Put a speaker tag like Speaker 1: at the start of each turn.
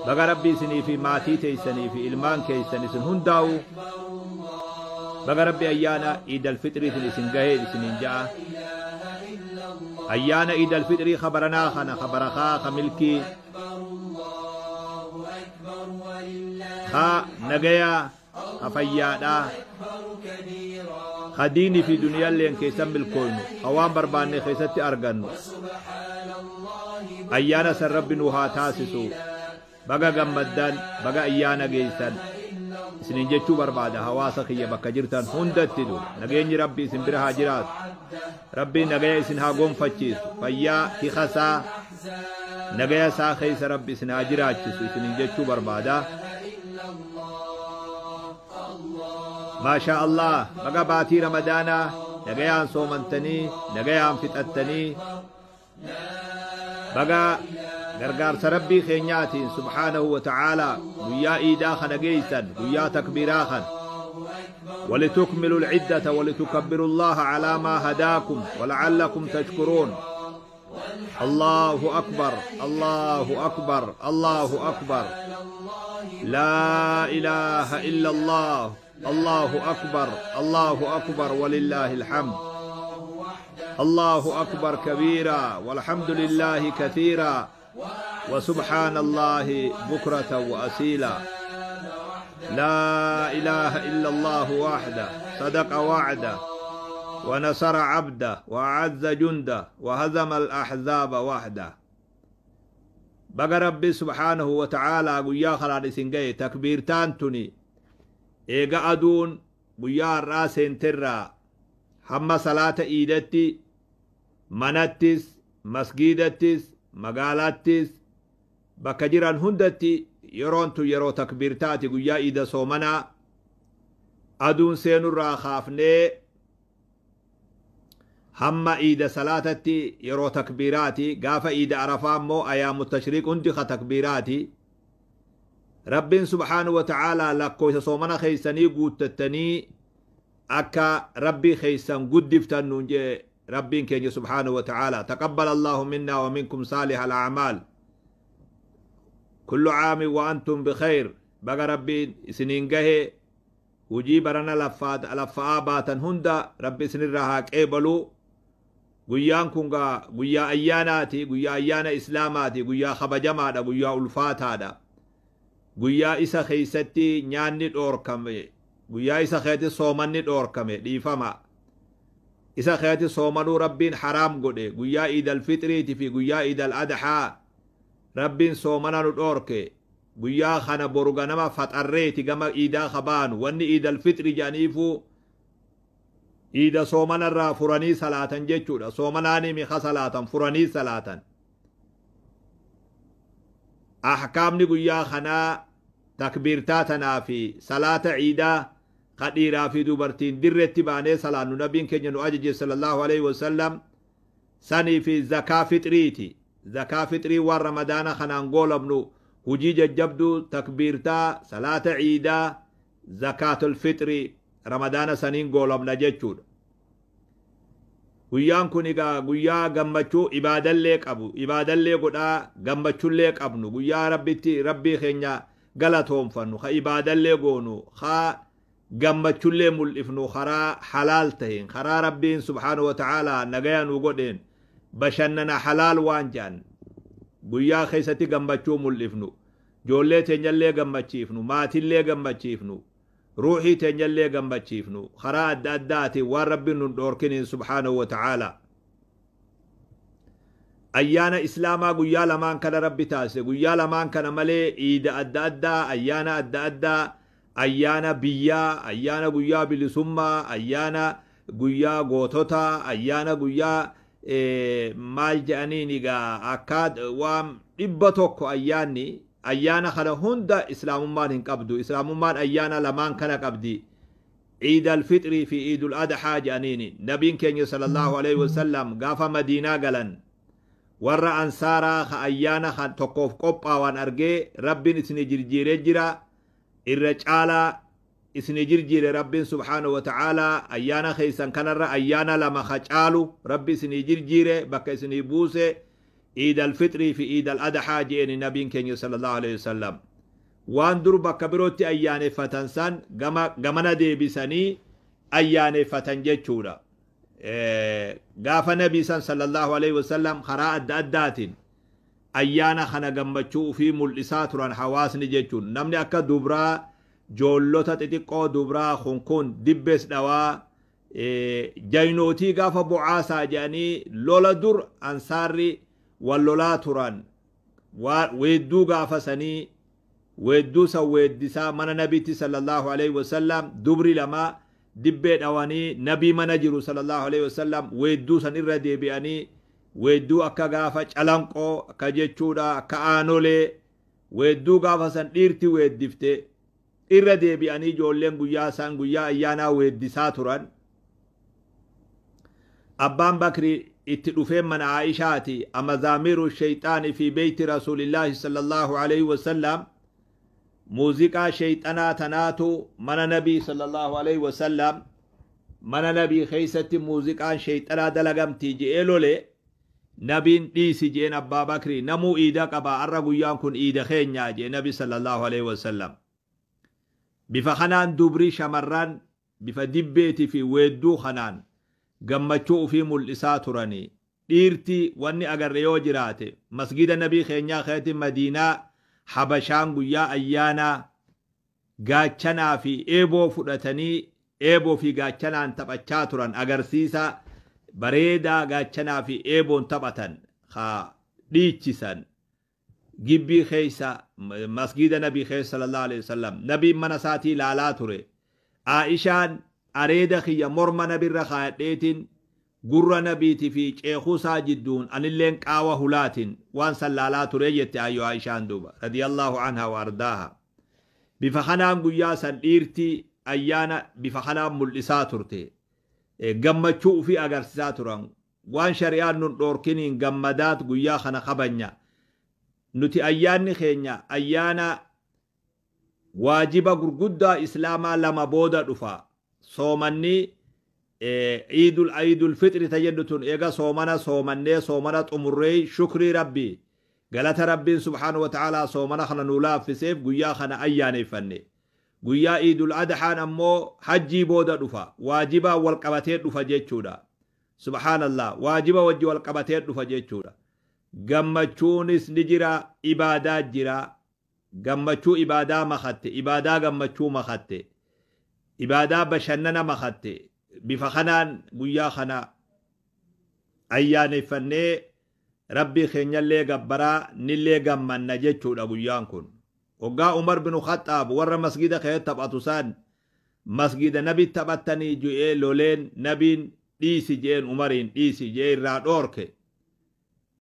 Speaker 1: Baga Rabbi isinii fi maatii teeysanii fi ilmaan keeysan isin hundaa'u baga Rabbi ayyaana Iidal Fixriitiin isin gahee isiniin ja'a. Ayyaana Iidal Fixrii ka baranaa kana ka barakaa ka milkii ka nagayaa ka fayyaadhaa ka diinii fi duniyaalleen keessan milkooynu ka waan barbaanne keessatti argannu ayyaana san Rabbi nu haa taasisu. Baga gammaddan, baga ayyaana geeysan isiniin jechuu barbaada. Hawaasa kiyya bakka jirtan hundatti du nageenyi Rabbi isin bira haa jiraatu. Rabbiin nagaya isin haa gonfachiisu, fayyaa tikasaa nagaya isaa keessa Rabbi isin haa jiraachisu isiniin jechuu barbaada. Maashaa Allah, baga baatii Ramadaanaa nagayaan soomantanii nagayaan fixattanii, baga gargaarsa Rabbii keenyaatiin subhaanahu wa ta'aalaa guyyaa iidaa kana geeysan, guyyaa takbiiraa kana. ولتكملوا العدة ولتكبروا الله على ما هداكم ولعلكم تشكرون. الله أكبر، الله أكبر، الله أكبر، لا إله إلا الله، الله أكبر، الله أكبر، ولله الحمد. الله أكبر كبيرا والحمد لله كثيرا وسبحان الله بكرة وأسيلا. لا إله إلا الله وحده صدق وعده ونصر عبده وأعز جنده وهزم الأحزاب وحده. بقى ربي سبحانه وتعالى قيا خلال سنجي تكبير تانتني إيقا أدون قيا الراسين ترى hamma salaata iidatti manattis masgiidattis magaalattis bakka jiran hundatti yeroon tun yeroo takbiirtaati. Guyyaa iida soomanaa aduun seenurraa kaafnee hamma iida salaatatti yeroo takbiiraati. Gaafa iida arafaa immoo ayaamu tashriiq hundi ka takbiiraati. Rabbiin subhaanahu wa ta'aalaa lakkoofsa soomana keeysanii guuttattanii akka Rabbii keeysan guddiftan nuun jee Rabbiin keenya subhaanahu wa ta'aalaa. Taqabbal Allahu minna wa minkum saalih al-a'maal. Kullu caamin wa antum bikhayr. Baga Rabbiin isiniin gahe. Hujii barana laffa'aa baatan hunda Rabbi isinirraa haa qeebalu. Guyyaan kun gaa guyyaa ayyaanaati, guyyaa ayyaana islaamaati, guyyaa kabajamaadha, guyyaa ulfaataadha, guyyaa isa keeysatti nyaanni dhoorkame, guyyaa isa keetti soomanni dhoorkame, dhiifama, isa keetti soomanuu Rabbiin haraam godhe. Guyyaa Iidal Fixriiti fi guyyaa Iidal Adhaa Rabbiin soomana nu dhoorke. Guyyaa kana boru ganama faxarreeti gama iidaa kabaanu. Wanni Iidal Fixri jedhaniifuu iida soomanarraa furanii salaatan jechuudha. Soomanaanii miha salaatan, furanii salaatan. Ahkaamni guyyaa kanaa takbiirtaa tanaa fi salaata iidaa ka dhiiraa fi dubartiin dirretti baanee salaannu nabiin keenya nu ajaje sallallahu alaihi wasallam sanii fi zakaa fixriiti. Zakaa fixrii waan Ramadaana kanaan goolabnu hujii jajjabduu takbiirtaa, salaata iidaa, zakaatul fixri Ramadaana saniin goolabna jechuudha. Guyyaan kun egaa guyyaa gammachuu ibaadallee qabu, ibaadallee godhaa gammachuullee qabnu, guyyaa Rabbitti Rabbii keenya galatoonfannu, ka ibaadallee goonu, ka gammachuullee mul'ifnu, karaa halaal taheen, karaa Rabbiin subhaanahu wa ta'aalaa nagaya nu godheen, bashannana halaal waan jedhan guyyaa keessatti gammachuu mul'ifnu, ijoollee teenyallee gammachiifnu, maatillee gammachiifnu, ruuxii teenyallee gammachiifnu, karaa adda addaatiin waan Rabbiin nun dhoorkiniin subhaanahu wa ta'aalaa. Ayyaana islaamaa guyyaa lamaan kana Rabbi taasise. Guyyaa lamaan kana malee iida adda addaa, ayyaana adda addaa, ayyaana biyyaa, ayyaana guyyaa bilisummaa, ayyaana guyyaa goototaa, ayyaana guyyaa maal jedhaniin egaa akka waan 100 ayyaanni ayyaana kana hunda islaamummaan hin qabdu. Islaamummaan ayyaana lamaan kana qabdi, Iidal Fixrii fi Iidul Adhaa jedhaniini. Nabiin keenya sallallahu alaihi wasallam gaafa Madiinaa galan warra ansaaraa ka ayyaana kan tokkoof qophaawan argee, Rabbiin isinii jirjiiree jira, irra caalaa isinii jirjiire Rabbiin subhaanahu wa ta'aalaa, ayyaana keessan kanarra ayyaana lama ka caalu Rabbi isinii jirjiire, bakka isinii buuse. Iid alfixrii fi Iid al-Adhaa je'eni nabiin keenya sallallahu alaihi wasallam. Waan dur bakka birootti ayyaaneffatan san gamana deebisanii ayyaaneffatan jechuudha. Gaafa nabii san sallallahu alaihi wasallam karaa adda addaatiin ayyaana kana gammachuu ufii mul'isaa turan hawaasni jechuun. Namni akka dubraa, joollota xixiqqoo dubraa kun dibbees dhawaa, jaynootii gaafa bu'aasaa jedhanii lola dur ansaarri wal lolaa turan, weedduu gaafa sanii weedduu san weeddisaa mana nabiitti sallallahu alaihi wasallam dubri lama dibbee dhawanii nabii mana jiru sallallahu alaihi wasallam weedduu san irra deebi'anii, weedduu akka gaafa calanqoo akka jechuudha, akka aanolee weedduu gaafa san dhiirti weeddifte irra deebi'anii ijoolleen guyyaa san guyyaa ayyaanaa weeddisaa turan. Abbaan Bakri itti dhufee mana Aishaati, amazaamiru shayxaani fi beeyti rasuulillaahi sallallahu alaihi wasallam, muuziqaa shayxanaa tanaatu mana nabii sallallahu alaihi wasallam, mana nabii keeysatti muuziqaan shayxanaa dalagamtii je'ee lole. Nabiin dhiisi je'een Abbaa Bakri, namuu iida qaba, arra guyyaan kun iida keenyaa je'e nabi sallallahu alaihi wasallam. Bifa kanaan dubri shamarran bifa dibbeetii fi weedduu kanaan gammachuu ufii mul'isaa turanii. Dhiirti wanni agarre yoo jiraate masgida nabii keenyaa keessatti Madiinaa Habashaan guyyaa ayyaanaa gaachanaa fi eeboo fudhatanii eeboo fi gaachanaan taphachaa turan, agarsiisa bareedaa gaachanaa fi eeboon taphatan haa dhiichisan gibbii keessa masgida nabii keessa sallallahu alaihi wasallam. Nabiin mana isaatii ilaalaa ture. Aishaan areeda kiyya morma nabirra kaayadheetiin gurra nabiitii fi ceekuusaa jidduun anilleen qaawa hulaatiin waan san laalaa ture jette ayyo Aishaan duuba radiyallahu anha wa ardaaha. Bifa kanaan guyyaa san dhiirti ayyaana bifa kanaan mul'isaa turte, gammachuu ufii agarsiisaa turan. Waan shari'aan nun dhoorkiniin gammadaat guyyaa kana kabanya. Nuti ayyaanni keenya ayyaana waajiba gurguddaa islaamaa lama booda dhufa. Soomanni iidul fixri tajedhu tun eega soomana soomannee soomana xumurree shukrii rabbii galata rabbiin subhaanahu wa ta'aalaa soomana kana nuu laaffiseef guyyaa kana ayyaaneeffanne. Guyyaa iidul adhaan ammoo hajjii booda dhufa, waajibaa wal qabatee dhufa jechuudha. Subhaanallah, waajiba wajji wal qabatee dhufa jechuudha. Gammachuunis ni jira, ibaadaa jira. Gammachuu ibaadaa makatte, ibaadaa gammachuu makatte, ibaadaa bashannana makatte. Bifa kanaan guyyaa kana ayyaaneffannee rabbii keenyallee gabbaraa nillee gammanna jechuudha guyyaan kun. Hoggaa Umar bin Khattaab warra masgida keessatti taphatu san masgida nabi taphattanii je'ee loleen, nabiin dhiisi je'een Umariin, dhiisi je'ee irraa dhoorke.